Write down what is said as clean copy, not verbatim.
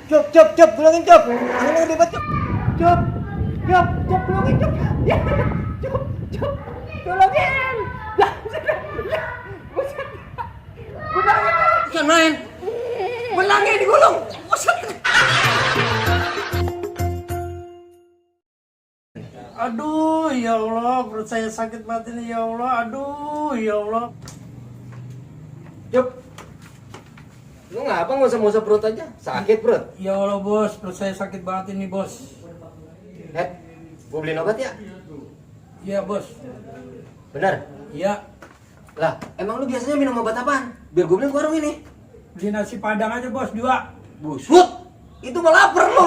Cep, pulangin cep. Angin gede banget cep. Cep, pulangin cep. Ya, cep, pulangin. Lah, buset. Pulangin. Ikan main. Belangnya digulung. Buset. Aduh, ya Allah, perut saya sakit banget ini, ya Allah. Aduh, ya Allah. Cep. Lu ngapa ngusap-ngusap perut aja? Sakit perut? Ya Allah, bos, perut saya sakit banget ini, bos. Gua beliin obat ya? Iya, bos. Bener? Iya, Lah, emang lu biasanya minum obat apaan? Biar gua beliin ke warung ini. beli nasi padang aja, bos, 2. Busut! Itu mah lapar lu!